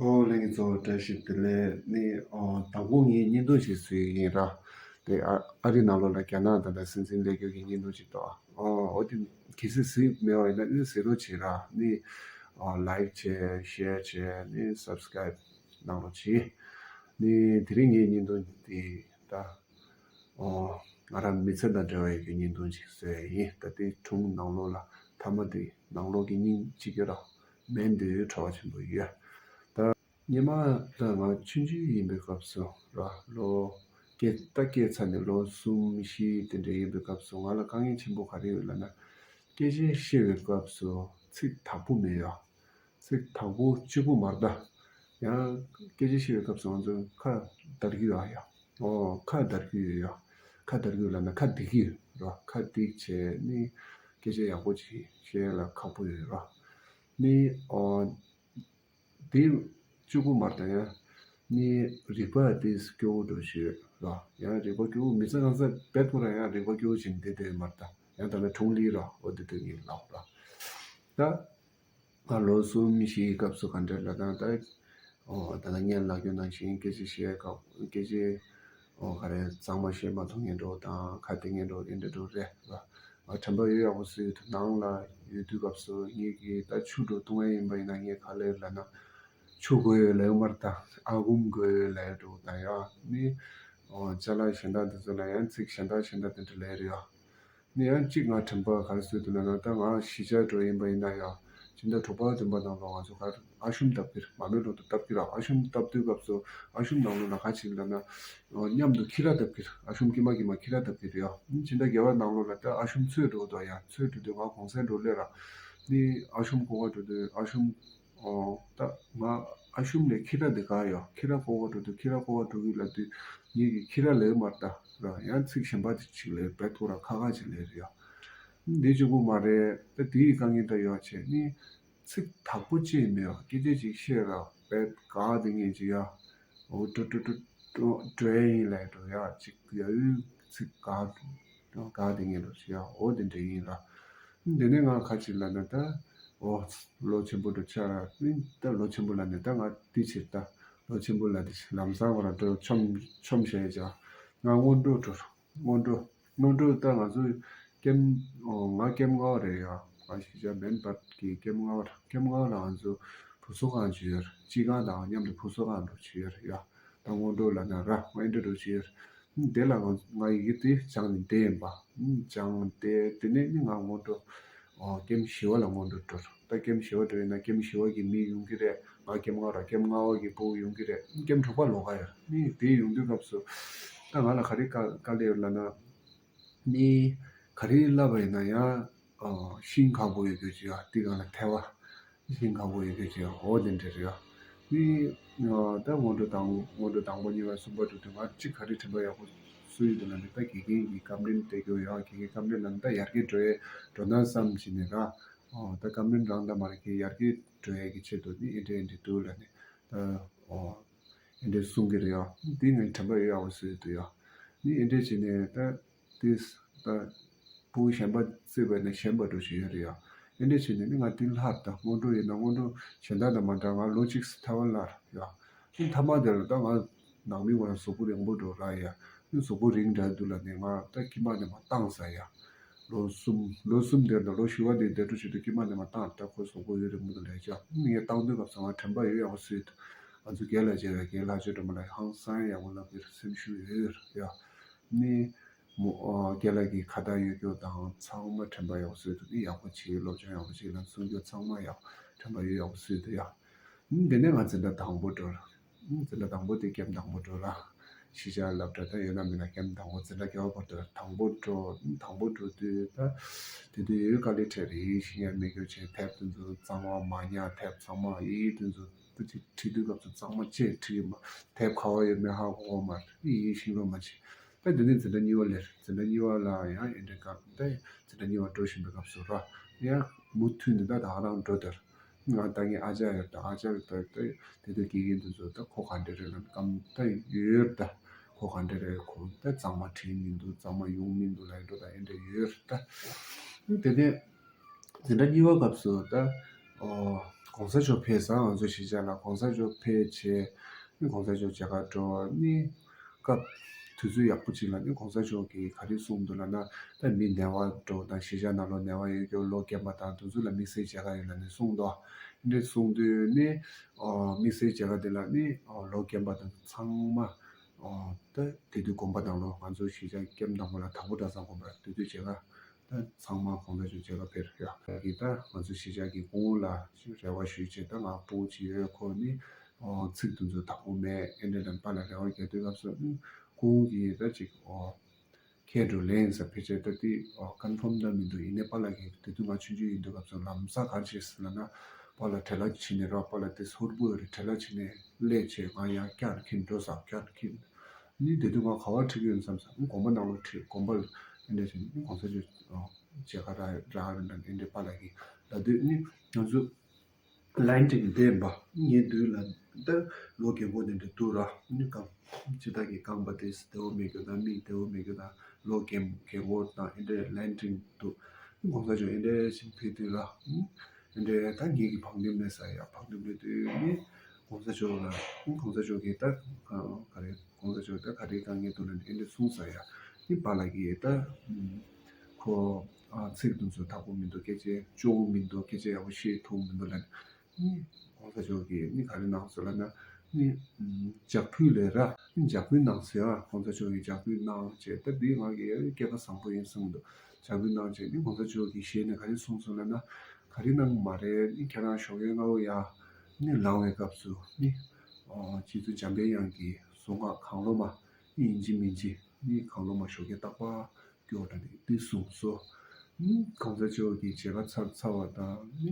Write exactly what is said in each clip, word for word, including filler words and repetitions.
ཨོ་ལྷན་རྒྱས་ཚོ་བཀྲ་ཤིས་བདེ་ལེགས། ནི་ཨོ་དང་པོ་ངས་བརྙན་ཐུང་ཞིག་བཟོས་ཡིན་ར། དེ་ཨ་ཨ་རི་ནང་ལོགས་ལ་རྒྱ་ནག་དང་དང་སྲིད་འཛིན་སླེབས་རྒྱུ་གི་བརྙན་ཐུང་ཞིག་འདུག་ཨོ་ཨོ་དེ་གལ་སྲིད་གཟིགས་མེད་པ་ཡིན་ན་ནི་གཟིགས་རོགས་བྱེད་ར། ནི་ཨོ་ལའིཀ་བྱེད། ཤེར་བྱེད། ནི་སབ་སི་ཀ་རའིབ་གནང་རོགས་བྱེད། ནི་དེ་རིང་ངའི་བརྙན་ཐུང་འདི་ད། ཨོ། ང་རང་མི་ཚེ་དང་འབྲེལ་བ་ཡོད་པའི་བརྙན་ཐུང་ཅིག་བཟོས་ཡིན། ད་ལྟའི་སྒྲུང་ནང་ལོགས་ལ་མཐའ་མ་དེ་ནང་ལོགས་ཀྱི་སྙིང་གཅིག་གི་ར་མེད་འདོད་ཁྲོ་བ་ཆེན་པོ་ཡོད། ད་སྔོན་མ་ད་ང་ཆུང་ཆུང་ཡིན་པའི་སྐབས་སུ་ར་ལོ་སྐྱེས་ད་སྐྱེས་ཚར་ནས་ལོ་གསུམ་བཞི་དེ་འདྲ་ཡིན་པའི་སྐབས་སུ་ང་ལ་དཀའ་ངལ་ཆེན་པོ་ག་རེ་ཡོད་ལབ་ན། སྐད་ཆ་བཤད་པའི་སྐབས་སུ་ཚིག་དག་པོ་མེད་ཡ། ཚིག་དག་པོ་གཅིག་པུ་མ་རེད་ད། ཡང་སྐད་ཆ་བཤད་པའི་སྐབས་སུ་ང་ཚོ་ཁ་འདར་གྱི་ཡོད་ཡ། ཨོ་ཁ་འདར་གྱི་ཡོད་ཡ། ཁ་འདར་གྱི་ཡོད་ལབ་ན་ཁ་འདེགས་ཀྱི་ཡོད་ར། ཁ་འདེགས་བྱས་ནི་སྐད་ཆ་ཡག་པོ་ཅིག་བཤད་ཡ་ལ་ཁག་པོ་ཡོད་ར། ནི་ཨོ་དེ་གཅིག་པུ་མ་རེད་ད། ཡང་ནི་རིག་པ་དེ་སྐྱོ་བོ་འགྲོ་ཞིག་ཡོད་ར། ཡང་རིག་པ་སྐྱོ་བོ་མི་ཚེ་གང་ས་བེད་ཁོ་ར་ཡང་རིག་པ་སྐྱོ་བོ་ཅིག་འདི་དེ་མ་རེད་ད། ཡང་ད་ལྟ་ཁྲུང་ལི་ར་ཨོ་དེ་དེ་ངས་ལབ་ར། ད། ང་ལོ་གསུམ་བཞིའི་སྐབས་སུ་ག་འདྲ་ལབ་ན་ད། ཨོ་ད་ལྟ་སྔོན་ལབ་རྒྱུ་ནང་བཞིན་སྐད་ཆ་བཤད་སྐབས་སྐད་ཆ་ཨོ་ག་རེ་གཙང་མ་བཤད་མ་ཐུབ་མཁན་འདྲ་བོ་དང་ཁ་གཏད་མཁན་འདྲ་བོ་དེ་འདྲ་འདྲ་བོ་རེད་བ། ང་དྲན་པ་ཡོད་ཡག་པོ་བཟོས་ཡོད་དུས་ནང་ལ་ཡོད་དུས་སྐབས་སུ་ངེད་ཀྱིས་ད་ཆུ་འདྲ་བོ་བཏུང་ཡ་ཡིན་པ་ཡིན་ན་ངས་ག་ལབ་ལབ་ན། ཆུ་དགོས་ཡོད་ལབ་ཡོད་མ་རེད་ད། ཨ་གུམ་དགོས་ཡོད་ལབ་ཡོད་འདྲ་བོ་དང་ཡ་ནི། ཨོ་ཅ་ལག་གཞན་དག་དེ་ཚོ་ལ་ཡང་ཚིག་གཞན་དག་གཞན་དག་དེ་འདྲ་ལབ་ཡོད་རེད་ཡ། ནི་ཡང་གཅིག་ང་དྲན་པ་ག་རེ་བཟོས་འདུག་ལབ་ན་ད་ང་གཞིས་ཆགས་འགྲོ་ཡིན་པ་ཡིན་ན་ཡང་སྤྱི་ཟླ་དྲུག་པ་བདུན་པ་ནང་ལོགས་ང་ཚོ་ག་རེ་ཨ་ཤུམ་བཏབ་ཀྱི་རེད། མ་རྨོས་ལོ་ཏོག་བཏབ་ཀྱི་རེད། ཨ་ཤུམ་བཏབ་དུས་སྐབས་སུ་ཨ་ཤུམ་ནང་ལོགས་ལ་ག་བྱེད་ལབ་ན་མཉམ་དུ་ཁྱི་ར་བཏབ་ཀྱི་རེད། ཨ་ཤུམ་ཀྱི་མ་ཀྱི་མ་ཁྱི་ར་བཏབ་ཀྱི་རེད་ཡ། སྤྱི་ཟླ་བརྒྱད་པ་ནང་ལོགས་ལ་ད་ཨ་ཤུམ་འཚོལ་འགྲོ་འདུག་ཡ། འཚོལ་འགྲོ་དུས་ང་གུང་སེང་འགྲོ་སླེབས་ར། ནི་ཨ་ཤུམ་ཀོ་བ་འགྲོ་དུས་ཨ་ཤུམ། ཨོ། ད་ང་ཨ་ཤུམ་ལས་ཁྱི་ར་འདི་ག་ཡོད། ཁྱི་ར་ཀོ་བ་འགྲོ་དུས་ཁྱི་ར་ཀོ་བ་འགྲོ་གི་ལབ་དུས་ངེད་ཀྱིས་ཁྱི་ར་ལབ་མ་རེད་ད་ར། ཡང་ཚིག་གཞན་པ་དེ་ཅིག་ལབ་བེད་ཁོ་ར་ཁ་ཁ་ཅིག་ལབ་རེད་ཡ། འདི་གཅིག་པུ་མ་རེད་ད། དེའི་དཀའ་ངལ་ད་ཡོད་བྱས་ནི་ཚིག་དག་པོ་ཅིག་མེད་ཡ། སྐད་ཆ་ཅིག་བཤད་ར་བེད་ག་དེ་ངེད་ཅིག་ཡ། འོ་འགྲོ་འགྲོ་འགྲོ་འགྲོ་འགྲོ་ཡ་ཡིན་ལབ་འགྲོ་ཡ་ཅིག་ཡ། ཡུལ་ཚིག་ག་ག་དེ་ངེད་འགྲོ་ཅིག་ཡ། འོ་དེ་འདྲ་ཡིན་ར། དེ་ནས་ང་ཁ་ཅིག་ལབ་ན་ད། ཨོ། ལོ་ཆེན་པོ་འགྲོ་ཆགས་ར། ད་ལོ་ཆེན་པོ་ལབ་ནས་ད་ང་དེ་ཕྱིར་ད། ལོ་ཆེན་པོ་ལབ་དེ་ཕྱིར་ལམ་སང་ཁོ་ར་འགྲོ་ཆོམ་ཆོམ་བྱས་བྱ། ང་སྔོན་འགྲོ་འགྲོ། སྔོན་འགྲོ། སྔོན་འགྲོ་ད་ང་ཚོ་ཀེམ། ཨོ་ང་ཀེམ་ལྔ་པ་རེད་ཡ། ང་གཞིས་ཆགས་མན་སྦར་གྱི་ཀེམ་ལྔ་པ་རེད། ཀེམ་ལྔ་པ་ལ་ང་ཚོ་བུ་གསོ་ཁང་ཅིག་ཡོད་རེད། སྤྱི་ཁང་དང་མཉམ་དུ་བུ་གསོ་ཁང་འགྲོ་ཅིག་ཡོད་རེད་ཡ། ད་སྔོན་འགྲོ་ལབ་ན་ར་ང་ཨེ་འདྲ་འགྲོ་ཅིག་ཡོད་རེད། དེ་ལ་ང་ང་ཡི་གེ་དེ་སྦྱངས་ནས་བསྡད་ཡིན་པ། སྦྱངས་ཏེ་དེ་ནས་ནི་ང་སྔོན་འགྲོ། ཨོ་ཀེམ་བཞི་པ་ལ་སྔོན་འགྲོ་འགྲོ། ད་ཀེམ་བཞི་པ་འགྲོ་ཡིན་ན་ཀེམ་བཞི་པ་གི་མི་ཡོང་གི་རེད། ང་ཀེམ་ལྔ་པ་ར་ཀེམ་ལྔ་པ་གི་ཕྲུ་གུ་ཡོང་གི་རེད། ཀེམ་དྲུག་པ་ལོགས་ཀ་ཡོད། ནི་དེ་ཡོང་དུས་སྐབས་སུ་ད་ང་ལ་ག་རེ་དཀའ་དཀའ་ལས་ཡོད་ལབ་ན། ནི་ག་རེ་བསླབས་པ་ཡིན་ན་ཡང་ཨོ་ཤིང་ཁག་པོ་ཡོད་དགོས་ཀྱི་ཡ། དེ་གང་ལ་ཐལ་བ། ཤིང་ཁག་པོ་ཡོད་དགོས་ཀྱི་ཡ། འོ་དེ་འདྲ་རེད་ཡ། ནི་ད་སྔོན་འགྲོ་དང་སྔོན་འགྲོ་དང་པོ་གཉིས་པ་གསུམ་པ་འགྲོ་དུས་ང་གཅིག་ག་རེ་དྲན་པ་ཡག་པོ་སུ་ཡོད་འདུག་ལབ་ནས་ད་དགེ་རྒན་གྱི་བཀའ་དྲིན་སྟེར་རྒྱུ་ཡ། དགེ་རྒན་བཀའ་དྲིན་ལབ་ནས་ད་ཡར་རྒྱས་འགྲོ་ཡས་འགྲོ་ན་བསམ་བྱས་ནས་ར། ཨོ་ད་བཀའ་དྲིན་རང་ད་མ་རེད་ཀྱི་ཡར་རྒྱས་འགྲོ་ཡས་ཀྱི་ཆེད་དུ་ནི་ཨེ་འདྲ་ཨེ་འདྲ་འདུག་ལབ་ནས་ད་ཨོ། ཨེ་འདྲས་གསུང་གི་རེད་ཡ། འདི་ངས་དྲན་པ་ཡོད་ཡག་པོ་བཟོས་འདུག་ཡ། ནི་ཨེ་འདྲས་བྱས་ནས་ད་དེ་ད་ཕྲུ་གུ་གཞན་པ་བརྩིས་པ་ཡིན་ན་ཞན་པ་འགྲོ་བཞིན་ཡོད་རེད་ཡ། ཨེ་འདྲས་བྱས་ནས་ནི་ང་འདི་སླར་ད་སྔོན་འགྲོ་ཡིན་ན་སྔོན་འགྲོ་གཞན་དག་དང་མ་འདྲ་ང་ལོ་གཅིག་ཐལ་བ་སླར་ཡ། ནི་མཐའ་མ་དེ་ལ་ད་ང་ནང་མི་ཁོ་རང་གཟུགས་པོ་རིང་པོ་འགྲོ་ར་ཡ། ནི་གཟུགས་པོ་རིང་དྲགས་འདུག་ལབ་ནས་ང་ད་དཀྱིལ་མ་ནས་མར་བཏང་ས་ཡ། ལོ་གསུམ་ལོ་གསུམ་དེར་ད་ལོ་བཞི་པ་དེ་བསྡད་འགྲོ་བྱེད་དུས་དཀྱིལ་མ་ནས་མར་བཏང་། ད་ཁོ་གཟུགས་པོ་ཡུན་རིང་པོ་འདུག་ལས་ཀྱང་ངས་བཏང་དུས་སྐབས་སུ་ང་དྲན་པ་ཡོད་ཡག་པོ་བཟོས་འདུག་ང་ཚོ་རྒན་ལགས་བྱས་པའི་རྒན་ལྷག་ཆོས་སྒྲོལ་མ་ལགས་ཧང་སང་ཡག་པོ་ལབ་པའི་སེམས་ཤུགས་ཡོད་ཡ། ནི་མོ་ཨ་རྒན་ལགས་ཀྱི་ཁ་བརྡ་ཡོད་རྒྱུ་དང་ཚང་མ་དྲན་པ་ཡག་པོ་བཟོས་འདུག་ནི་ཡག་པོ་བྱེད། སློབ་སྦྱོང་ཡག་པོ་བྱེད་ལབ་གསུང་རྒྱུ་ཚང་མ་ཡག་དྲན་པ་ཡོད་ཡག་པོ་བཟོས་འདུག་ཡ། དེ་ནས་ང་འཛིན་གྲྭ་དང་པོ་འགྲོ། འཛིན་གྲྭ་དང་པོ་དེ་ཀེམ་དང་པོ་འགྲོ་ར། གཞིས་ཆགས་སློབ་གྲྭ་ད་ཡོད་ན་མེད་ན་ཀེམ་དང་པོ་འཛིན་གྲྭ་བརྒྱད་པ་བར་དུ་དང་པོ་འགྲོ། དང་པོ་འགྲོ་དུས་ད་དེ་དུས་ཡོད་དཀའ་ལས་འཕྲད་རེད། ཤེས་ཡོན་མེད་རྒྱུ་བྱས་དེབ་དེ་ཚོ་གཙང་མ་མ་ཉར། དེབ་ཚང་མ་ཡི་གེ་དེ་ཚོ་ད་ཅིག་བྲིས་དུས་སྐབས་སུ་གཙང་མ་བཅས་བྲིས་མ། དེབ་ག་བ་ཡོད་མེད་ཧ་གོ་གོ་མ་རེད། ཡི་གེ་ཤེས་རོགས་མ་བྱེད། ད་དེ་ནས་འཛིན་གྲྭ་གཉིས་པ་སླེབས། འཛིན་གྲྭ་གཉིས་པ་ལ་ཡང་ཨེ་འདྲ་སྐབས་ད་འཛིན་གྲྭ་གཉིས་པ་འགྲོ་བཞིན་པའི་སྐབས་སུ་ར་ཡང་མུ་མཐུད་ནས་ད་ད་རང་འགྲོ་དེར། ང་ད་ངའི་ཨ་ཅག་ཡོད་ད། ཨ་ཅག་ཡོད་ད། ད་དེ་དུས་དགེ་རྒན་དེ་ཚོ་ད་ཁོ་ག་འདྲ་རེད་ལབ་གམ་ད་ཡོད་ད། ཁོ་ག་འདྲ་རེད། ཁོ་ད་གཙང་མ་བྲིས་མི་འདུག་གཙང་མ་ཡོང་མི་འདུག་ལབ་འགྲོ་ད་ཨེ་འདྲ་ཡོད་ད། དེ་ནས་འཛིན་གྲྭ་གཉིས་པ་སྐབས་སུ་ད་ཨོ་ གོང་ས་མཆོག་ཕེབས་ཙང་ང་ཚོ་གཞིས་ཆགས་ལ་གོང་ས་མཆོག་ཕེབས་བྱས་ནི་གོང་ས་མཆོག་མཇལ་ཁ་འགྲོ་ནི་སྐབས་དུས་ཚོད་ཡག་པོ་ཅིག་ལ་ནི་གོང་ས་མཆོག་གིས་ག་རེ་གསུངས་འདུག་ལབ་ན། ད་མི་ནད་པ་འགྲོ་དང་གཞིས་ཆགས་ནང་ལོགས་ནད་པ་ཡོད་རྒྱུ་ལོ་རྒན་པ་དང་དེ་ཚོ་ལ་དམིགས་བསལ་མཇལ་ཁ་ཡོད་ལབ་ནས་གསུངས་འདུག་འདི་འདྲ་གསུངས་དུས་ནི་དམིགས་བསལ་མཇལ་ཁ་འདི་ལ་ནི་ལོ་རྒན་པ་དང་ཚང་མ་ད་དེ་དུས་དགོན་པ་ནང་ལོགས་ང་ཚོ་གཞིས་ཆགས་ཀེམ་དང་པོ་ལ་དྭགས་པོ་གྲྭ་ཚང་དགོན་པ་དེ་དུས་མཇལ་ཁ་ད་ཚང་མ་གོང་ས་མཆོག་མཇལ་ཁ་ཕེབས་ཡོད་གི། ད་ང་ཚོ་གཞིས་ཆགས་ཀྱི་སྐུ་ངོ་ལ་རེ་བ་ཞུས་བྱས། ད་ང་སྤུ་གུ་ཅིག་ཡོད། ཁོ་ནི་ཚིག་དེ་ཚོ་དག་པོ་མེད། ཨེ་འདྲ་ལ་པཱ་ལགས་རེ་བ་རྒྱག་དུས་སྐབས་སུ་ནི་སྐུ་ངོ་གིས་ད་ཅིག་ཁྱེད་འགྲོ་ལན་ཟེར་ཕལ་ཆེར་ད་དེ་ཀོན་ཕོམ་ད་མི་འདུག་ཡིན་ནའི་པཱ་ལགས་ཀྱིས་དེ་དུས་ང་ཆུང་ཆུང་ཡིན་དུས་སྐབས་སུ་ལམ་སང་ག་རེ་བྱས་ཟེར་ལབ་ན། པཱ་ལགས་བྲེལ་བ་ཕྱིན་ནས་ར། པཱ་ལགས་དེ་ཧུར་པོ་ཡོད་རེད། བྲེལ་བ་ཕྱིན་ནས་སླེབས་བྱས་ང་ཡར་བསྐྱར་འཁྱེར་འགྲོ་ཟེར། བསྐྱར་འཁྱེར་ནི་དེ་དུས་ང་ག་པར་ཁྲིད་ཀྱི་ཡོད་བསམ་ས། དགོན་པ་ནང་ལ་ཁྲིད། དགོན་པ་ལ་འདི་འདྲ་བྱས་ནས་གོང་ས་མཆོག་མཇལ་ཁ་རག་རག་རེད་འདྲ་འདི་འདྲ་པཱ་ལགས་ཀྱིས་ལབ་དུས་ནི་ང་ཚོ་ལན་ཀྲིན་བསྡད་པ། ངའི་མདུན་ལ་ད་ལོ་རྒན་པོ་འདི་འདྲ་འདུག་ར། ནི་རྐང་ཅི་ད་གི་རྐང་པ་དེ་བདེ་པོ་མེད་རྒྱུ་དང་མིག་བདེ་པོ་མེད་རྒྱུ་དང་ལོ་རྒན་རྒན་པོ་དང་འདི་འདྲ་ལན་ཀྲིན་འདུག་གོང་ས་མཆོག་འདི་འདྲ་ཞིག་ཕེབས་དུས་ར། འདི་འདྲ་ད་ངེད་ཀྱི་བང་ལྡེབས་མེད་ས་ཡ། བང་ལྡེབས་མེད་དུས་ནི་གོང་ས་མཆོག་ལ་གོང་ས་མཆོག་གིས་ད་ག་རེ་གོང་ས་མཆོག་ད་ག་རེ་དཀའ་ངལ་འདུག་ལབ་ནས་འདི་འདྲ་གསུངས་ས་ཡ། ནི་པཱ་ལགས་ཀྱིས་ད་ཁོ་ཚིག་དེ་ཚོ་དག་པོ་མི་འདུག་སྐད་ཆ་སྐྱོ་བོ་མི་འདུག་སྐད་ཆ་ཡག་པོ་བཤད་ཐུབ་མི་འདུག་ལབ་ནས། ནི་གོང་ས་མཆོག་གིས་ནི་ག་རེ་གནང་སོང་ལབ་ན། ནི་ལྗགས་ཕུད་ལས་ར། ནི་ལྗགས་ཕུད་གནང་ཟེར་ཨ། གོང་ས་མཆོག་གིས་ལྗགས་ཕུད་གནང་བྱས། ད་འདི་ང་གི་སྐལ་པ་བཟང་པོ་ཡིན་བསམ་གྱི་འདུག་ལྗགས་ཕུད་གནང་བྱས་ནི་གོང་ས་མཆོག་གི་ཞལ་ནས་ག་རེ་གསུངས་སོང་ལབ་ན། ག་རེ་གནང་མ་རེད། ནི་ཁྱེད་རང་ཞོགས་ཀས་སྔ་པོ་ཡར་ནི་ལངས་པའི་སྐབས་སུ་ནི་རྗེ་བཙུན་འཇམ་པའི་དབྱངས་ཀྱི་གཟུངས་སྔགས་གང་བློ་མ་ནི་ཡིན་གཅིག་མིན་གཅིག་ནི་གང་བློ་མ་ཞོགས་ཀས་རྟག་པར་སྐྱོར་དང་ནི་འདི་གསུངས་སོང་། ནི་གོང་ས་མཆོག་གི་མཇལ་ཁ་ཚར་ཚར་བ་དང་ནི།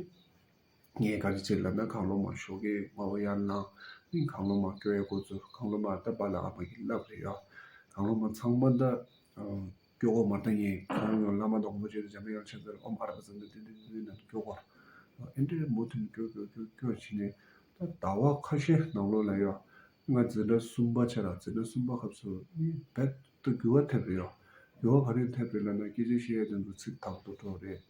ངས་ག་རེ་བྱེད་ལབ་ན། གང་བློ་མ་ཞོགས་ཀས་སྔ་པོ་ཡར་ལངས་ནི་གང་བློ་མ་སྐྱོར་ཡ་འགོ་ཚུགས། གང་བློ་མ་ད་པཱ་ལགས་ཨ་མ་གིས་བསླབས་རེད་ཡ། གང་བློ་མ་ཚང་མ་ད་སྐྱོར་དགོས་མ་རེད། ད་ངས་ཁོང་ཡང་བླ་མ་དང་མོ་བྱས་ཏེ་འཇམ་དབྱངས་ཆེན་པོར་ཨོཾ་ཨ་ར་པ་ཙ་ན་དྷཱིཿ་དྷཱིཿ་དྷཱིཿ་ན་སྐྱོར་དགོས། ཨེ་འདྲས་མུ་མཐུད་སྐྱོར་སྐྱོར་སྐྱོར་སྐྱོར་བྱས་ནས་ད་ཟླ་བ་ཁ་ཤས་ནང་ལོགས་ལ་ཡ། ང་འཛིན་གྲྭ་གསུམ་པ་ཆགས་ར། འཛིན་གྲྭ་གསུམ་པ་སྐབས་སུ་ནི་རྦད་དེ་འགྱུར་བ་ཐེབས་རེད་ཡ། འགྱུར་བ་ག་རེ་ཐེབས་རེད་ལབ་ན། སྐད་ཆ་བཤད་ཡ་དེ་ཚོ་ཚིག་དག་ཏུ་འགྲོ་རེད།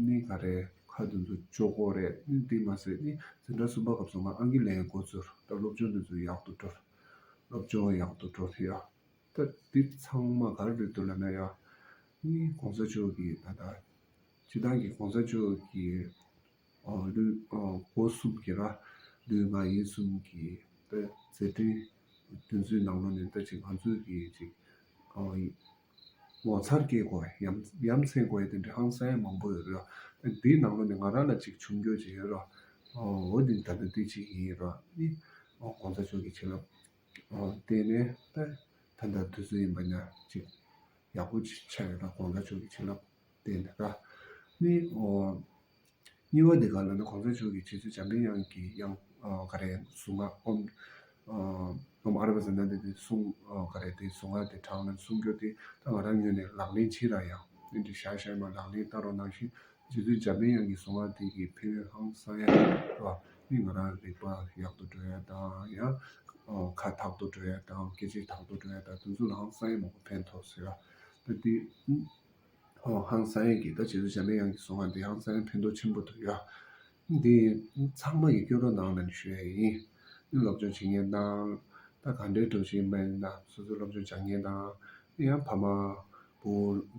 ནི་ག་རེ་ཁ་དེ་ཚོ་ལྕོག་གོ་རེད། ནི་འདི་མ་ཟད་ནི་འཛིན་གྲྭ་གསུམ་པ་སྐབས་སུ་ང་ཨང་ཀི་ལེན་འགོ་ཚུགས་ར། སློབ་སྦྱོང་དེ་ཚོ་ཡག་ཏུ་འགྲོ་ར། སློབ་སྦྱོང་ཡག་ཏུ་འགྲོ་ར་ཡ། ད་འདི་ཚང་མ་ག་རེ་རེད་འདུག་ལབ་ན་ཡ། ནི་གོང་ས་མཆོག་གིས་ད་ལྟ་སྤྱི་བཏང་གི་གོང་ས་མཆོག་གིས་ཨ་ལུས་ཨ་སྒོ་གསུམ་གྱི་ར། ལུས་ངག་ཡིད་གསུམ་གྱི་ད་མཛད་འཕྲིན་དེ་ཚོའི་ནང་ལོགས་ནས་ད་ཅིག་ང་ཚོས་ཀྱི་ཅིག་ཨ་ངོ་མཚར་སྐྱེ་དགོས། ཡ་ཡ་མཚན་དགོས་ཡ་དེ་འདྲ་ཧང་སང་ཡ་མང་པོ་ཡོད་རེད། ད་འདིའི་ནང་ལོགས་ནས་ང་རང་ལ་ཅིག་བྱུང་རྒྱུ་ཅིག་ཡོད་ར། ཨ་འོ་འདི་ད་ལྟ་འདི་ཅིག་ཡིན་ར། ནི་ཨ་གོང་ས་མཆོག་གི་བྱིན་རླབས་ཨ་བརྟེན་ནས་ད་ད་ལྟ་དུས་ཚོད་ཡིན་པ་ན་ཅིག་ཡག་པོ་ཅིག་ཆགས་ཡོད་ར། གོང་ས་མཆོག་གི་བྱིན་རླབས་བརྟེན་ནས་ར། ནི་ཨོ་གཉིས་པ་དེ་ག་ལབ་ན། གོང་ས་མཆོག་གིས་རྗེ་བཙུན་འཇམ་པའི་དབྱངས་ཀྱི་དབྱངས་ཨ་ག་རེ་གཟུངས་སྔགས་ཨོཾ་ཨ་ཨོཾ་ཨ་ར་པ་ཙ་ན་དྷཱིཿ་དྷཱིཿ་གཟུངས་ཨ་ག་རེ་དེ་གཟུངས་སྔགས་དེ་བགྲངས་ནས་གསུང་རྒྱུ་དེ་ད་ང་རང་ངོས་ནས་ལག་ལེན་བྱེད་ར་ཡ། དེ་འདྲ་ཞར་ཞར་མ་ལག་ལེན་བསྟར་རོགས་གནང་ཞེས། རྗེ་བཙུན་འཇམ་པའི་དབྱངས་ཀྱི་གཟུངས་སྔགས་དེ་གི་ཕན་ཡོན་ཧང་སང་ཡ་ར། ནི་ང་རང་རིག་པ་ཡག་ཏུ་འགྲོ་ཡ་དང་ཡང་ཁ་དག་ཏུ་འགྲོ་ཡ་དང་སྐད་ཆ་དག་ཏུ་འགྲོ་ཡ་དང་དེ་ཚོ་ལ་ཧང་སང་ཡ་མང་པོ་ཕན་ཐོགས་ཟེར་ཡ། ད་དེ་ཧང་སང་ཡ་གི་ད་རྗེ་བཙུན་འཇམ་པའི་དབྱངས་ཀྱི་གཟུངས་སྔགས་དེ་ཧང་སང་ཡ་ཕན་ཐོགས་ཆེན་པོ་འདུག་ཡ། འདི་ཚང་མ་ཡིས་སྐྱོན་རོགས་གནང་ལབ་ནས་ཞུ་ཡ་ཡིན། འདི་སློབ་སྦྱོང་བྱེད་མཁན་དང་ད་ག་འདྲའི་འགྲོ་བཞིན་པ་ཡིན་ན་སོ་སོའི་སློབ་སྦྱོང་སྦྱང་མཁན་དང་ཡང་ཕ་མ་བུ་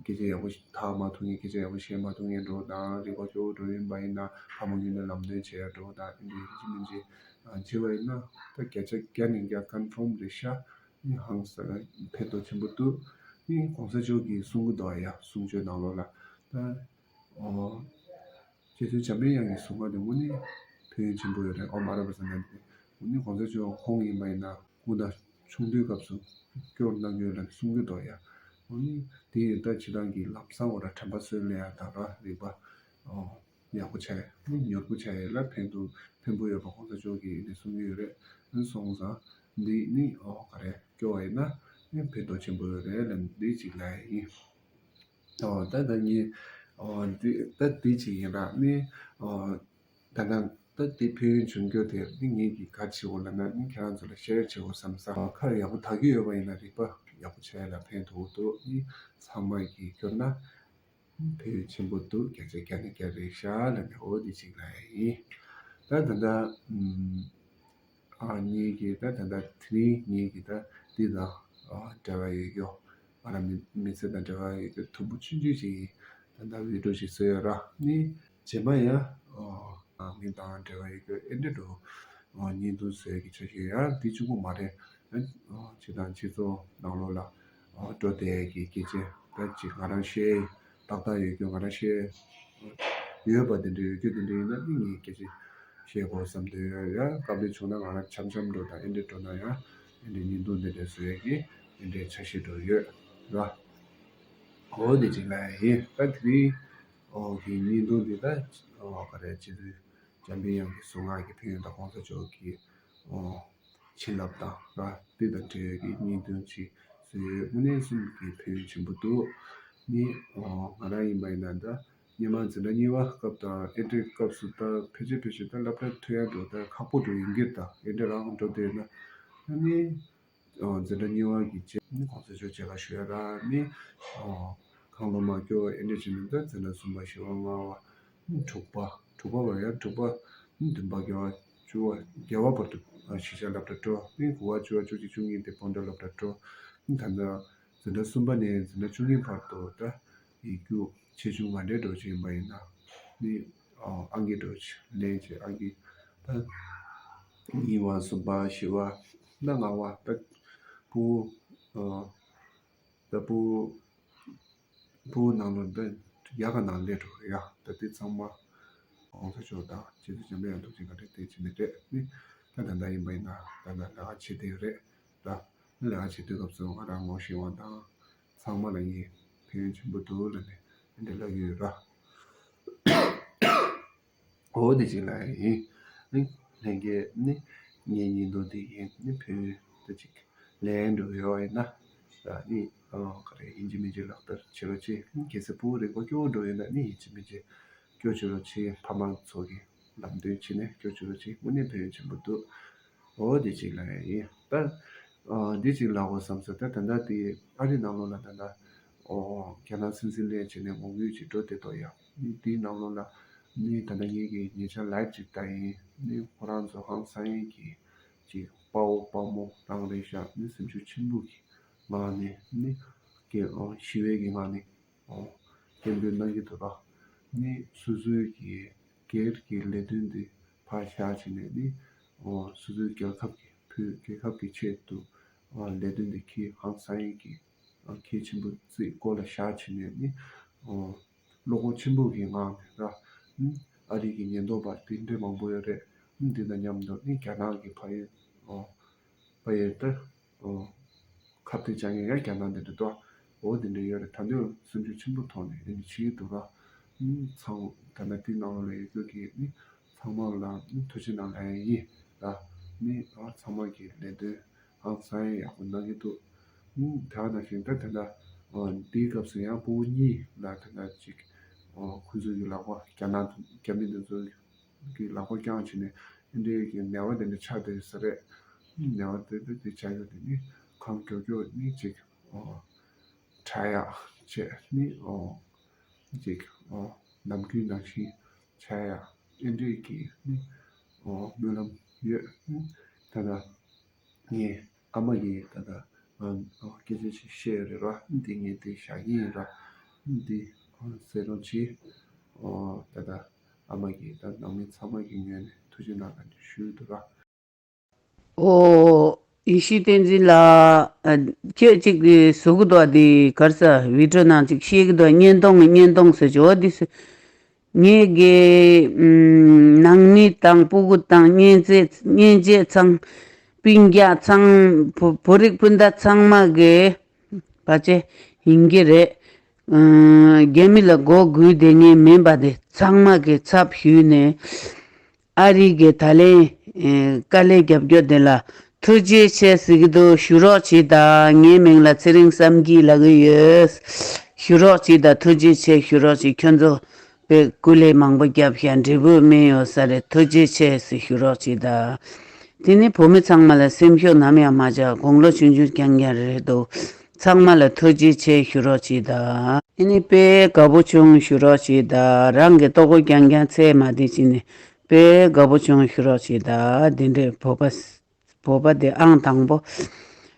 སྐད་ཆ་ཡག་པོ་ཐག་མ་ཐུག་མཁན་སྐད་ཆ་ཡག་པོ་བཤད་མ་ཐུབ་མཁན་འགྲོ་དང་རིག་པ་སྐྱོ་བོ་འགྲོ་ཡིན་པ་ཡིན་ན་ཕ་མ་ངོས་ནས་ལམ་སྟོན་བྱེད་ཡ་འགྲོ་དང་འདི་འདྲའི་ཡིན་གཅིག་མིན་གཅིག་བྱེད་པ་ཡིན་ན་ད་བརྒྱ་ཆ་བརྒྱ་ནས་བརྒྱ་ཀོན་ཕོམ་རེད་ཤག་ནི་ཧང་སང་ཕན་ཐོགས་ཆེན་པོ་འདུག་ནི་གོང་ས་མཆོག་གིས་གསུང་གི་འདུག་ཡ། གསུང་ཆོས་ནང་ལོགས་ལ་ད་ཨོ། རྗེ་བཙུན་འཇམ་པའི་དབྱངས་ཀྱི་གཟུངས་སྔགས་དེ་དངོས་གནས་ཕན་ཡོན་ཆེན་པོ་ཡོད་རེད། ཨོཾ་ཨ་ར་པ་ཙ་ན་དྷཱིཿ་དེ་དངོས་གནས་གོང་ས་མཆོག་ཁོང་ཡིན་པ་ཡིན་ན་སྐུ་ན་ཆུང་དུས་སྐབས་སུ་སྐྱོར་གནང་རྒྱུ་ཡོད་ལབ་གསུང་གི་འདུག་ཡ། ཨོ་ནི་དེ་ཡིན་ད་སྤྱི་བཏང་གི་ལམ་སང་འོ་ར་དྲན་པ་གསོས་ལེ་ཡ་དང་ར་རིག་པ་ཨོ་ཡག་པོ་ཆགས་ཡ་ནི་མྱུར་པོ་ཆགས་ཡ་ལ་ཕན་ཐོགས་ཕན་པོ་ཡོད་པ་གོང་ས་མཆོག་གིས་ནི་གསུང་གི་ཡོད་རེད། ཨ་ནི་སོང་ཙང་འདི་ནི་ཨོ་ག་རེ་སྐྱོར་བ་ཡིན་ན་ནི་ཕན་ཐོགས་ཆེན་པོ་ཡོད་རེད་ལབ་འདི་གཅིག་ལབ་ཡ་ཡིན། ཨོ་ད་ད་ངས་ཨོ་འདི་ད་འདི་གཅིག་ཡིན་ར་ནི་ཨོ་ད་ད་ད་འདི་ཕན་ཡོན་བྱུང་རྒྱུ་དེ་ནི་ངེད་ཀྱིས་ག་བྱེད་འོ་ལབ་ན་ནི་ཁྱེད་རང་ཚོ་ལ་ཤེར་བྱེད་འོ་བསམ་ས། ཨོ་ཁ་ཡག་པོ་དག་གི་ཡོད་པ་ཡིན་ན་རིག་པ་ཡག་པོ་བྱས་ལ་ཕན་ཐོགས་འདུག་ནི་ཚང་མ་གིས་སྐྱོར་ན་ཕན་ཡོན་ཆེན་པོ་འདུག་བརྒྱ་ཆ་བརྒྱ་ནས་བརྒྱ་རེད་ཤག་ལབ་ནས་འོ་འདི་གཅིག་ལབ་ཡ་ཡིན། ད་ད་ལྟ་ཨ་ངེད་ཀྱི་ད་ད་ལྟ་དེ་རིང་ངེད་ཀྱི་ད་འདི་དང་ཨ་འབྲེལ་བ་ཡོད་རྒྱུ། ང་རང་མི་མི་ཚེ་དང་འབྲེལ་བ་ཡོད་རྒྱུ་དུམ་བུ་ཆུང་ཆུང་ཞིག་ཡིན། ད་ལྟ་བི་ཌིའོ་ཞིག་བཟོས་ཡོད་ར། ནི་རྗེས་མ་ཡང་ཨ་མི་དང་འབྲེལ་བ་ཡོད་རྒྱུ་ཨེ་འདྲ་འགྲོ་ཨ་བརྙན་ཐུང་བཟོ་ཡག་གི་འཆར་གཞི་ཡང་འདི་གཅིག་པུ་མ་རེད། ཨ་ཨ་སྤྱི་དང་སྤྱི་ཚོགས་ནང་ལོགས་ལ་ཨ་འགྲོ་བསྡད་ཡག་གི་སྐད་ཆ་ད་ཅིག་ང་རང་བཤད་ཏག་ཏག་ཡོད་རྒྱུ་ང་རང་བཤད་ཡོད་པ་དེ་འདྲ་ཡོད་རྒྱུ་དེ་འདྲ་ཡིན་ན་ནི་ངས་སྐད་ཆ་བཤད་དགོས་བསམ་དུས་ཡང་སྐབས་རེ་བྱུང་ན་ང་རང་འཆམ་འཆམ་འགྲོ་དང་ཨེ་འདྲ་འགྲོ་ན་ཡང་ཨེ་འདྲ་བརྙན་ཐུང་འདི་འདྲ་བཟོ་ཡག་གི་ཨེ་འདྲ་འཆར་གཞི་འགྲོ་ཡོད་ར། འོ་དེ་ཅིག་ལ་ཡིན། ད་དེ་རིང་འོ་གི་བརྙན་ཐུང་འདི་ད་འོ་ག་རེ་སྤྱི་འཐུས་འཇམ་དཔལ་དབྱངས་ཀྱི་གཟུངས་སྔགས་ཀྱི་ཕན་ཡོན་དང་གོང་ས་མཆོག་གི་འོ་བྱིན་རླབས་དང་ར་དེ་དང་འབྲེལ་ཡོད་ཀྱི་བརྙན་ཐུང་ཅིག་བཟོས་ཡོད། དངོས་གནས་གསུམ་གྱི་ཕན་ཡོན་ཆེན་པོ་འདུག་ནི་ང་རང་ཡིན་པ་ཡིན་ན་ད་སྔོན་མ་འཛིན་གྲྭ་གཉིས་པ་སྐབས་དང་ཨེ་འདྲའི་སྐབས་སུ་ད་ཕལ་ཆེར་ཕལ་ཆེར་ད་སློབ་གྲྭ་ཐོན་ཡག་འགྲོ་ད་ཁག་པོ་འགྲོ་ཡིན་གྱི་ད་ཨེ་འདྲ་རང་འགྲོ་བསྡད་ན་ནི། འཛིན་གྲྭ་གཉིས་པ་གི་རྗེས་ནི་གོང་ས་མཆོག་མཇལ་ཁ་ཞུ་ཡ་ར་ནི་ཁང་ལོ་མ་སྐྱོ་ཨེ་འདྲ་བྱས་ནས་ད་འཛིན་གྲྭ་གསུམ་པ་བཞི་པ་ལྔ་པ་ནི་དྲུག་པ་དྲུག་པ་བར་ཡང་དྲུག་པ་ནི་བདུན་པ་བརྒྱད་པ་བཅུ་པ་བརྒྱད་པ་བར་དུ་གཞིས་ཆགས་སློབ་གྲྭ་འགྲོ་ནི་དགུ་པ་བཅུ་པ་བཅུ་གཅིག་བཅུ་གཉིས་དེ་སྤོན་ཊ་སློབ་གྲྭ་འགྲོ་ནི་ད་ལྟ་འཛིན་གྲྭ་གསུམ་པ་ནས་འཛིན་གྲྭ་བཅུ་གཉིས་བར་དུ་ད་ཡིག་རྒྱུགས་ཆེ་ཆུང་ག་འདྲའི་འགྲོ་བཞིན་པ་ཡིན་ན་ནི་ཨང་ཀི་འགྲོ་ལེན་བྱས་ཨང་ཀི་ད་གཉིས་པ་གསུམ་པ་བཞི་པ་ད་ལྔ་པ་ད་ཕྲུ་གུ་ད་ཕྲུ་ཕྲུ་གུ་ནང་ལོགས་ད་ཡག་ག་ནང་སླེབས་འགྲོ་ཡ་ད་དེ་ཚང་མ་གོང་ས་མཆོག་དང་རྗེ་བཙུན་འཇམ་དཔལ་དབྱངས་ཐུགས་རྗེ་བཀའ་དྲིན་དེ་བྱས་ནས་རེད་ནི་ད་ད་ལྟ་ཡིན་པ་ཡིན་ན་ད་ལྟ་ལས་ཀ་བྱེད་བསྡད་ཡོད་རེད། ད་ལས་ཀ་བྱེད་དུས་སྐབས་སུ་ང་རང་ངོ་ཤེས་པ་དང་ཚང་མ་ལ་ངས་ཕན་ཡོན་ཆེན་པོ་འདུག་ལབ་ནས་འདི་ལབ་ཀྱི་ཡོད་ར། འོ་དེ་ཅིག་ལབ་ཡིན། ནི་ལྷན་རྒྱས་ནི་ངའི་བརྙན་ཐུང་དེ་ཡིན་ནི་ཕན་ཡོན་དེ་ཅིག་ལེན་འགྲོ་ཡོད་ཡིན་ན་ར་ནི་ག་རེ་ཡིན་གཅིག་མིན་གཅིག་ལག་བསྟར་བྱེད་རོགས་གྱིས། གལ་སྲིད་ཕྲུ་གུ་རིག་པ་སྐྱོ་བོ་འགྲོ་ཡོད་ན་ནི་ཡིན་གཅིག་མིན་གཅིག་སྐྱོ་བྱེད་རོགས་གྱིས། ཕ་མ་ཚོ་གི་ལམ་སྟོན་བྱས་ནས་སྐྱོ་བྱེད་རོགས་གྱིས། དངོས་གནས་ཕན་ཡོན་ཆེན་པོ་འདུག་འོ་དེ་ཅིག་ལབ་ཡ་ཡིན། ད་ཨ་འདི་ཅིག་ལབ་དགོས་བསམ་སོང་། ད་ད་ལྟ་དེ་ཨ་རི་ནང་ལོགས་ལ་ད་ལྟ་ཨོ་རྒྱ་ནག་སྲིད་འཛིན་སླེབས་བྱས་ནས་ངོ་རྒོལ་ཅིག་འགྲོ་བསྡད་འདུག་ཡ། ནི་དེའི་ནང་ལོགས་ལ་ནི་ད་ལྟ་ངེད་ཀྱི་ཉེ་ཆར་ལའིབ་ཅིག་བལྟ་ཡིན། ནི་ཁོ་རང་ཚོ་ཧང་སང་ཡིན་གྱི་ཅིག་དཔའ་བོ་དཔའ་མོ་རང་རེད་ཤག་ནི་སེམས་ཤུགས་ཆེན་པོ་གི་ངང་ནས་ནི་ཀྱི་ཨོ་ཞི་བའི་གི་ངང་ནས་ཨོ་སྐད་འབོད་གནང་གི་འདུག་ར། ནི་སོ་སོའི་གི་སྒེར་གྱི་ལས་དོན་དེ་ཕར་བཞག་བྱས་ནས་ནི་ཨོ་སོ་སོའི་རྒྱལ་ཁབ་ཀྱི་བོད་རྒྱལ་ཁབ་ཀྱི་ཆེད་དུ་ཨོ་ལས་དོན་དེ་གལ་ཧང་སང་ཡིན་གྱི་ཨོ་གལ་ཆེན་པོ་བརྩིས་སྐོར་ལ་བཞག་བྱས་ནས་ནི་ཨོ་བློ་ཁོག་ཆེན་པོ་གི་ངང་ནས་ར་ནི་ཨ་རི་གི་ཉེན་རྟོག་པ་དེ་འདྲ་མང་པོ་ཡོད་རེད། ནི་དེ་དང་མཉམ་དུ་ནི་རྒྱ་ནག་གི་ཕ་ཡུལ་ཨོ་ཕ་ཡུལ་དུ་ཨོ་ཁ་གཏད་བཅག་མཁན་ཡང་རྒྱ་ནག་འདི་འདྲ་འདུག་འོ་དེ་འདྲ་ཡོད་རེད། ད་དུང་སེམས་ཤུགས་ཆེན་པོ་ཐོག་ནས་ཨེ་འདྲ་བྱེད་ཀྱི་འདུག་ར། ཨུམ་ཚང་ད་ལྟ་དེ་ནང་ལོགས་ལ་ཡོད་རྒྱུ་གི་ནི་ཚང་མ་ལ་ཨུམ་ཐུགས་རྗེ་གནང་ལབ་ཡ་ཡིན་ད། ནི་ཨ་ཚང་མ་གི་ལས་དོན་ཧང་སང་ཡག་པོ་གནང་གི་འདུག་ཨུམ་དེ་ག་ནང་བཞིན་ད་ད་ལྟ་ཨ་འདིའི་སྐབས་སུ་ཡང་ཕྲུ་གུ་གཉིས་ལ་ད་ལྟ་ཅིག་ཨ་ཁོ་ཚོ་གི་ལག་པ་རྒྱ་ནག་རྒྱ་མི་འདི་ཚོ་གི་ལག་པ་བརྐྱངས་བྱས་ནས་འདི་འདྲའི་གི་ནད་པ་དེ་འདྲ་ཆགས་བསྡད་ཡོད་ས་རེད། ནད་པ་དེ་འདྲ་དེ་ཆགས་ཡོད་དེ་ནི་གང་མགྱོགས་མགྱོགས་ནི་ཅིག་ཨོ་དྲག་ཡག་བྱས་ནི་ཨོ་ཅིག་ཨོ་ནམ་རྒྱུན་ནང་བཞིན་བྱ་ཡག་འདི་འདྲའི་གི་ནི་ཨོ་སྨོན་ལམ་ཡོད། ད་ལྟ་ངས་ཨ་མ་གིས་ད་ལྟ་ང་སྐད་ཆ་ཞིག་བཤད་ཡོད་རེད་ར། འདི་ངས་འདི་བཞག་གི་ཡིན་ར། འདི་གསན་རོགས་གྱིས། ཨོ་ད་ལྟ་ཨ་མ་གིས་ད་ནང་མི་ཚང་མ་གི་ངོས་ནས་ཐུགས་རྗེ་གནང་ཞུ་འདུག་ར། ཨོ། ཡེ་ཤེས་བསྟན་འཛིན་ལགས། ཁྱོད་ཅིག་གིས་བཟོ་གི་འདུག་འདི་ག་རེ་ཟ་བི་ཌིའོ་ནང་ཅིག་བཤད་ཀྱི་འདུག་བརྙན་ཐུང་བརྙན་ཐུང་ཟེར་གྱི་འོ་འདི་ཟེར། ངེད་ཀྱི་ནང་མི་དང་སྤུ་གུ་དང་གཉེན་ཚན་གཉེན་ཆས་ཚང་སྤུན་ཀྱག་ཚང་བུ་བུ་རིགས་སྤུན་ཟླ་ཚང་མ་གི་བ་ཅེ་ཡིན་གྱི་རེད། རྒྱ་མི་ལ་མགོ་སྒུར་བསྡད་མཁན་མིན་པ་དེ་ཚང་མ་གི་ཚབ་ཞུས་ནས་ཨ་རི་གི་ད་ལན་དཀའ་ལས་རྒྱབ་སྐྱོར་དེ་ལ་ཐུགས་རྗེ་ཆེ་ཟེར་གྱི་འདུག་ཞུ་རོགས་བྱེད་དང་། ངའི་མིང་ལ་ཚེ་རིང་བསམ་སྐྱིད་ལབ་ཀྱི་ཡོད། ཞུ་རོགས་བྱེད་དང་། ཐུགས་རྗེ་ཆེ་ཞུ་རོགས་བྱེད། ཁྱོད་ཚོ་དཔེ་སྐུ་ལས་མང་པོ་བརྒྱབ་ཤག་འབྲས་བུ་སྨིན་ཡོད་ས་རེད། ཐུགས་རྗེ་ཆེ་ཟེར་ཞུ་རོགས་བྱེད་དང་། དེ་ནི་བོད་མི་ཚང་མ་ལ་སེམས་ཤུགས་ནམ་ཡང་མ་ཆག་དགུང་ལོ་ཆུང་ཆུང་རྐྱང་རྐྱང་རེད་འདུག་ཚང་མ་ལ་ཐུགས་རྗེ་ཆེ་ཞུ་རོགས་བྱེད་དང་། ཨ་ནི་དཔེ་དགའ་པོ་བྱུང་ཞུ་རོགས་བྱེད་དང་། རང་གི་ལྟོ་གོས་རྐྱང་རྐྱང་ཚད་མ་དེ་བྱས་ནས་ དཔེ་དགའ་པོ་བྱུང་ཞུ་རོགས་བྱེད་ད། འདི་འདྲའི་བོད་པ། བོད་པ་དེ་ཨང་དང་པོ།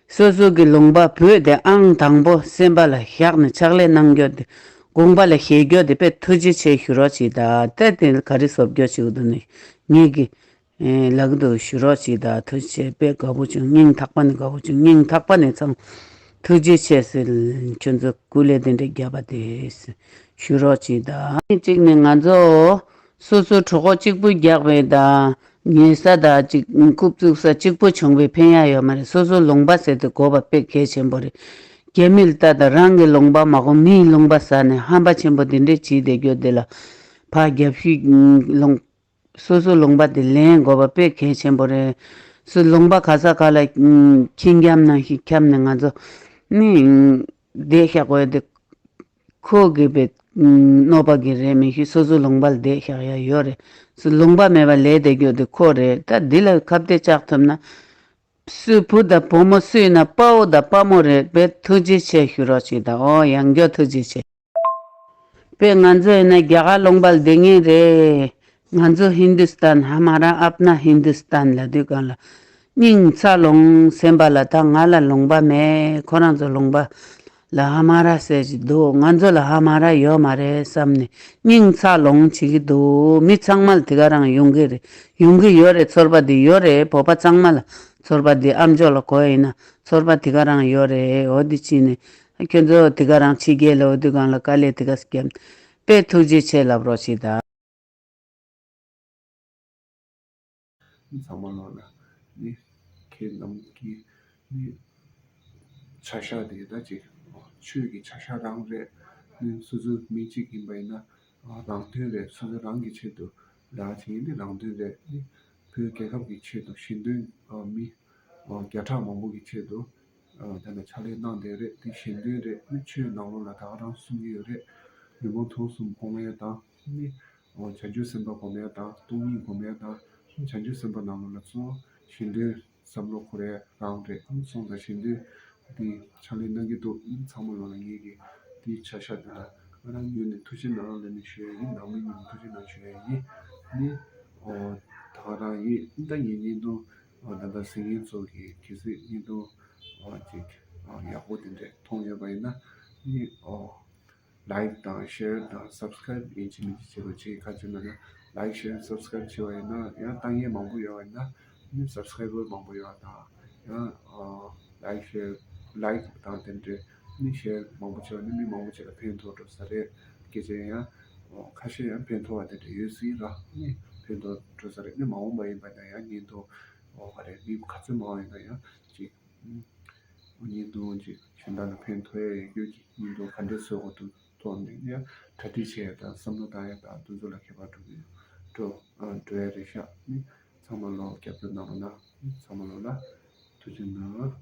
སོ་སོ་གི་ལུང་པ་བོད་དེ་ཨང་དང་པོ་སེམས་པ་ལ་བཞག་ནས་ཕྱག་ལས་གནང་རྒྱུ་དེ། དགོངས་པ་ལ་བཞེས་རྒྱུ་དེ་དཔེ་ཐུགས་རྗེ་ཆེ་ཞུ་རོགས་བྱེད་ད། ད་དེ་ག་རེ་བཟོ་རྒྱུ་ཞིག་འདུག་ནི། ངེད་ཀྱི། ཨེ། ལག་ཏུ་ཞུ་རོགས་བྱེད་ད། ཐུགས་རྗེ་ཆེ། དཔེ་དགའ་པོ་བྱུང་། སྙིང་ཐག་པ་ནས་དགའ་པོ་བྱུང་། སྙིང་ཐག་པ་ནས་ཚང་། ཐུགས་རྗེ་ཆེ་ཟེར། ཁྱོད་ཚོ་སྐུ་ལས་དེ་འདྲ་བརྒྱབ་པ་དེ་ཞུ་རོགས་བྱེད་ད། གཅིག་ནས་ང་ཚོ་སོ་སོ་གྲོད་ཁོག་གཅིག་པུ་རྒྱག་པའི་ད། ཉལ་ས་ད་གཅིག་རྐུབ་བཙུགས་ས་གཅིག་པུ་བྱུང་བའི་ཕན་ཡ་ཡོད་མ་རེད། སོ་སོ་ལུང་པ་ཟེར་དེ་དགོས་པ་དཔེ་གལ་ཆེན་པོ་རེད། རྒྱ་མི་ལ་ལྟ་ད། རང་གི་ལུང་པ་མ་གོ་མིའི་ལུང་པ་ཟ་ནས་ཧམ་པ་ཆེན་པོ་དེ་འདྲས་བྱས་བསྡད་རྒྱུ་དེ་ལ། ཕར་རྒྱབ་ཤིག་ལུང་། སོ་སོ་ལུང་པ་དེ་ལེན་དགོས་པ་དཔེ་གལ་ཆེན་པོ་རེད། སོ་ལུང་པ་ག་ས་ག་ལ་ཁྱི་འཁྱམ་ནང་ཞིག་འཁྱམ་ནས་ང་ཚོ་ནི་བསྡད་བཞག་དགོས་དེ། ཁོ་གི་བའི་གནོད་པ་གི་རེད་མི་ཤེས། སོ་སོ་ལུང་པ་ལ་བསྡད་བཞག་ཡ་ཡོད་རེད། སོ་ལུང་པ་མེད་པ་ལས་བསྡད་རྒྱུ་དེ་ཁོ་རེད། ད་འདི་ལ་ཁ་གཏད་བཅག་ཐུབ་ན། སུས་བུ་དང་བུ་མོ་སུས་ན་དཔའ་བོ་དང་དཔའ་མོ་རེད། དཔེ་ཐུགས་རྗེ་ཆེ་ཞུ་རོགས་བྱེད་ད། ཨོ་ཡང་བསྐྱར་ཐུགས་རྗེ་ཆེ། དཔེ་ང་ཚོ་ཡིན་ན་རྒྱ་གར་ལུང་པ་ལ་བསྡད་མཁན་རེད། ང་ཚོ་ཧིན་དུ་སྟན། ཧ་མ་ར་ཨབ་ན་ཧིན་དུ་སྟན་ལབ་དུས་སྒང་ལ། སྙིང་ཚ་ལོང་སེམས་པ་ལ། ད་ང་ལ་ལུང་པ་མེད། ཁོ་རང་ཚོ་ལུང་པ་ལ་ཧ་མ་ར་ཟེར་གྱི་འདུག་ང་ཚོ་ལ་ཧ་མ་ར་ཡོད་མ་རེད་བསམ་ནས་སྙིང་ཚ་ལོང་བྱེད་ཀྱི་འདུག་མི་ཚང་མ་ལ་དེ་ག་རང་ཡོང་གི་རེད། ཡོང་གི་ཡོད་རེད། ཚོར་བ་འདི་ཡོད་རེད། བོད་པ་ཚང་མ་ལ་ཚོར་བ་འདི། ཨ་མཆོག་ལ་གོ་ཡིན་ན་ཚོར་བ་དེ་ག་རང་ཡོད་རེད། འོ་འདི་ཕྱིན་ནས་ཁྱོད་ཚོ་དེ་ག་རང་ཕྱི་རྒྱལ་ལ་འོ་དེ་སྒང་ལ་དཀའ་ལས་དེ་ག་སྐྱབས་དཔེ་ཐུགས་རྗེ་ཆེ་ལབ་རོགས་བྱེད་ད། ཚང་མ་ལོ་ལ་ནི་ཁྱེད་རྣམས་ཀྱི་ནི་བྱ་བཞག་དེ་ད་ཅིག་ཆོས་ཀྱི་བྱ་བཞག་རང་རེད། ནི་སོ་སོ་མི་གཅིག་ཡིན་པ་ཡིན་ན་རང་དོན་རེད། སོ་སོ་རང་གི་ཆེད་དུ་ལས་ཀ་བྱེད་མཁན་དེ་རང་དོན་རེད། ནི་བོད་རྒྱལ་ཁབ་ཀྱི་ཆེད་དུ་གཞན་དོན་མི་བརྒྱ་ཕྲག་མང་པོ་གི་ཆེད་དུ་ད་ནི་ཕྱག་ལས་གནང་བསྡད་རེད། དེ་གཞན་དོན་རེད། ནི་ཆོས་ནང་ལོགས་ལ་ད་ག་རང་གསུང་གི་ཡོད་རེད། ཉོན་མོངས་དུག་གསུམ་སྤོང་ཡས་དང་ནི། འོ། བྱང་ཆུབ་སེམས་དཔའ་སྒོམ་ཡ་དང་སྟོང་ཉིད་སྒོམ་ཡ་དང་། བྱང་ཆུབ་སེམས་དཔའ་ནང་ལོགས་ལ་གཙོ་བོ་གཞན་དོན་བསམ་བློ་འཁོར་ཡ་རང་རེད། སོང་ཙང་གཞན་དོན་འདི་ཕྱག་ལས་གནང་གི་འདུག་ཚང་མ་ལོ་ལ་ངེད་ཀྱི་འདིའི་བྱ་བཞག་འདི་ལ་ང་རང་ངོས་ནས་ཐུགས་རྗེ་གནང་ལབ་ནས་ཞུ་ཡ་ཡིན། ནང་མི་ངོས་ནས་ཐུགས་རྗེ་གནང་ཞུ་ཡ་ཡིན། ནི། འོ། ད་ག་རང་ཡིན། ད་ངས་བརྙན་ཐུང་། འོ། ད་ལྟ་གཟིགས་མཁན་ཚོ་གིས་གལ་སྲིད་བརྙན་ཐུང་། འོ། ཅིག་འོ། ཡག་པོ་དེ་འདྲས་མཐོང་ཡོད་པ་ཡིན་ན། ནི། འོ། ལའིཀ་དང་ཤེར་དང་སབ་སི་ཁི་རེབ་ཡིན་གཅིག་མིན་གཅིག་བྱེད་དགོས། ཅིག་ག་ཅི་ལབ་ན་ལའིཀ་ཤེར་སབ་སི་ཁི་རེབ་བྱས་པ་ཡིན་ན་ཡང་ལྟ་མཁན་མང་པོ་ཡོད་པ་ཡིན་ན་ནི་སབ་སི་ཁི་རའི་བར་མང་པོ་ཡོད་པ་དང་ཡང་ལའིཀ་ཤེར་ལའིཀ་དང་དེ་འདྲའི་ནི་ཤེར་མང་པོ་བྱས་པ་ནི་མི་མང་པོ་ཅིག་ལ་ཕན་ཐོགས་འགྲོ་ས་རེད། སྐད་ཆ་ཡང་ཁ་ཤས་ཡང་ཕན་ཐོགས་པ་དེ་འདྲ་ཡོད་སྲིད་ར། ནི་ཕན་ཐོགས་འགྲོ་ས་རེད། ནི་མ་འོངས་པ་ཡིན་པ་ན་ཡང་ཉིན་ཐོ་འོ་ག་རེ་མི་ག་ཚོད་མང་བ་ཡིན་ན་ཡང་ཅིག་ཨུམ། ཉིན་དུ་ཅིག་གཞན་དག་ལ་ཕན་ཐོགས་ཡ་ཡོད་རྒྱུ་གི་ཉིན་དུ་ག་འདྲས་བཟོ་དགོས་འདུག་ཐོག་ནས་ཡང་གྲ་སྒྲིག་བྱེད་ཡ་དང་བསམ་བློ་བཏང་ཡ་དང་དེ་ཚོ་ལ་ཁྱད་པར་འགྲོ་གི་འགྲོ་ཨ་འགྲོ་ཡ་རེད་ཤག་ནི་ཚང་མ་ལོ་རྒྱབ་སྐྱོར་གནང་རོགས་གནང་། ཚང་མ་ལོ་ལ་ཐུགས་རྗེ་གནང་།